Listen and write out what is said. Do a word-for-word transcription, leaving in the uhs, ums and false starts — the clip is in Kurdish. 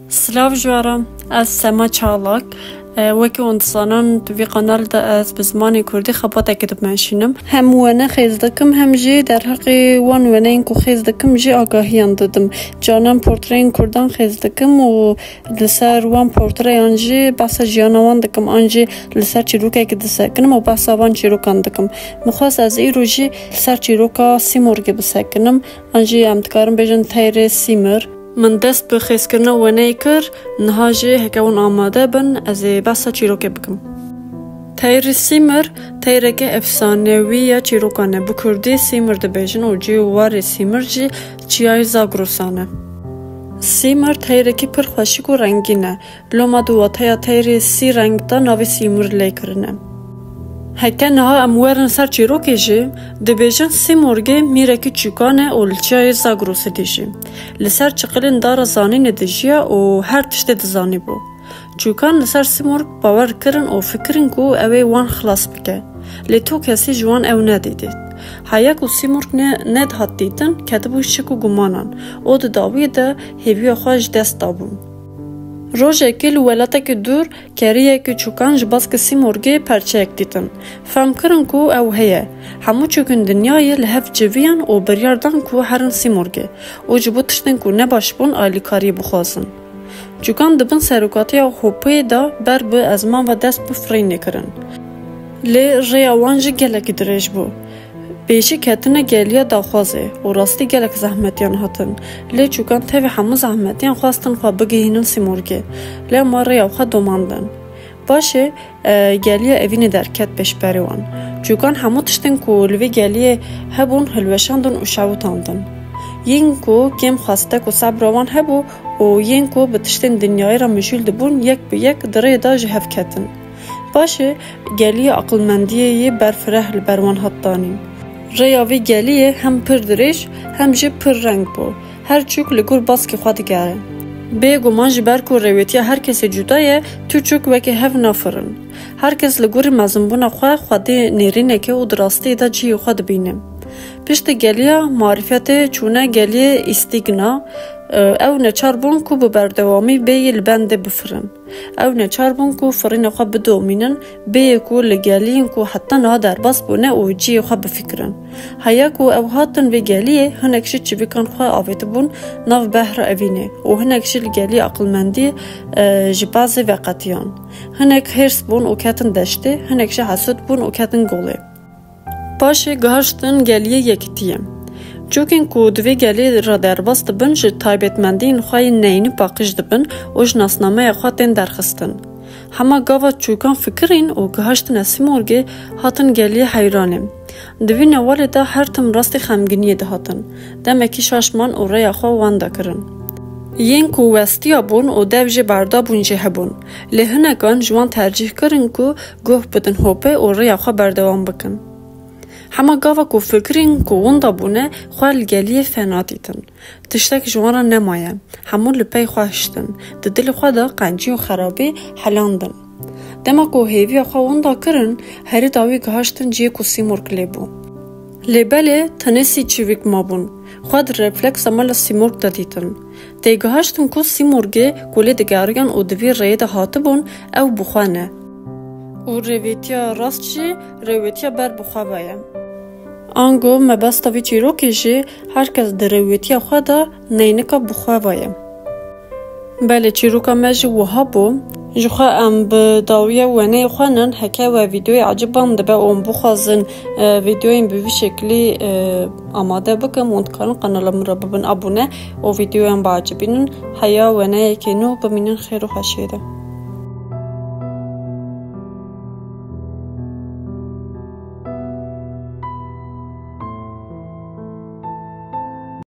Silav ji we re, ez Sema Çağlak. E, wekî hûn dizanin, di vî kanal de ez bi zimanê kurdî xebateke dimeşînim. Hem wêne xêz dikim, hem jî derheqê wan wêneyên ku xêz dikim jî agahiyan didim. Canan portreyên kurdan xêz dikim û li ser wan portreyan jî behsa jiyana wan dikim, an jî li ser çîrokekê disekinim û behsa van çîrokan dikim. Min xwest ez îro jî li ser çîroka Sîmorgê bisekinim, an jî em dikarin bêjin teyrê Sîmir. Min dest bi xêzkirina wêneyê kir, niha jî heke hûn amade bin, ez ê behsa çîrokê bikim. Teyrê Sîmir, teyreke efsanewî ya çîrokan e. Bi kurdî Sîmir dibêjin û cî û warê Sîmir jî çiyayê Zagrosan e. Sîmir teyrekî pir xweşik û rengîn e. Loma di wateya teyrê sî reng de navê Sîmir lê kirine. Heke niha em werin ser çîrokê jî, dibêjin Sîmorgê mîrekî çûkan e û li çiyayê Zagrosê dijî. Li ser çiqilên dara zanînê dijiya û her tiştê dizanîbû. Çûkan li ser Sîmorg bawer kirin û fikirîn ku ew ê wan xilas bike. Lê tu kesî ji wan ew nedîdît. Heya ku Sîmorg ne, nedihat dîtin, ketibû şik û gumanan û di dawiyê de hêviya xwe ji dest dabûn. Rojekê li welatekî dûr, keriyekî çûkan ji baskê Sîmorgê perçeyek dîtin. Fehm kirin ku ew heye. Hemû çûkên dinyayê li hev civiyan û biryar dan ku herin Sîmorgê û ji bo tiştên ku ne baş bûn alîkariyê bixwazin. Çûkan di bin serokatiya Hopê de ber bi ezman ve dest bi firînê kirin. Lê rêya wan jî gelekî dirêj bû. Pêşî ketine geliya daxwazê û rastî gelek zehmetiyan hatin. Lê çûkan tevî hemû zehmetiyan xwestin xwe bigihînin Sîmorgê. Lê ma rêya xwe domandin. Paşê, e, geliya evînê derket pêşberê wan. Çûkan hemû tiştên ku li vê geliyê hebûn hilweşandin û şewitandin. Yên ku kêm xwestek û sebra wan hebû û yên ku bi tiştên dinyayê re mijûl dibûn, yek bi yek di rê de ji hev ketin. Paşê geliyê aqilmendiyê yê berfireh li ber wan hat danîn. Rêya vê geliyê hem pir dirêj, hem jî pir reng bû. Her çûk li gor baskê xwe digere. Bêguman ji ber ku rêwêtiya her kesê cuda ye, tu çûk wekî hev nafirin. Her kes li gorî mezinbûna xwe xwedî nêrîneke û di rastiyê de cihê xwe dibîne. Piştî geliya marîfetê çûne geliyê Îstîgna, ew neçar bûn ku bi berdewamî bêyî li bendê bifirin. Ew neçar bûn ku firîna xwe bidomînin, bêyê ku li geliyên ku heta niha derbas bûne û cihê xwe bifikirin. Heya ku ew hatin vê geliyê, hinek ji çivîkan xwe avêtibûn nav behra evînê û hinek jî li geliyê aqilmendiyê, e, ji bazê veqetiyan. Hinek hêrs bûn û ketin deştê, hinek jî hesûd bûn û ketin golê. Paşê gihaştin geliyê yekitiyê. Çûkên ku di vê gelê re derbas dibin, ji taybetmendiyên xwe yên neyînî paqij dibin û ji nasnameya xwe tên derxistin. Hema gava çûkan fikirîn û gihaştine Sîmorgê, hatin geliyê heyranê. Di vî newalê de her tim rastî xemgîniyê dihatin. Demekî şaş man û rêya xwe wenda kirin. Yên ku westiya bûn û dev jê berda bûn jî hebûn. Lê hinekan ji wan tercîh kirin ku guh bidin Hopê û rêya xwe berdewam bikin. Hema gava ku fikirên ku winda bûne xwe li geliyê fena dîtin. Tiştek ji wan re nemaye. Hemû li pey xwe hiştin. Di dilê xwe de qencî û xerabî helandin. Dema ku hêviya xwe winda kirin, herî dawî gihaştin cihê ku Sîmorg lê bû. Lê belê tenêsî çivîk mabûn. Xwe di refleksa mala Sîmorg de dîtin. Têgihaştin ku Sîmorgê ku lê digeriyan û di vî rêyê de hatibûn, ew bi xwe ne. Û rêwêtiya rast jî rêwêtiya ber bi xwe ve ye. Ango mebesta vî çîrokê jî her kes di rêwêtiya xwe de neynika bi xwe ve ye. Belê, çîroka me jî wiha bû. Ji xwe em bi dawiya wêneyê xwe nin. Heke we vîdeoyê eciban dibe û em bixwazin, e, vîdeoyên bi vî şeklî, e, amade bikim, hûn dikarin kanala min re bibin abone û vîdeoyan biecibînin. Heya wêneyekê nû bimînin xêr û xweşiyê de.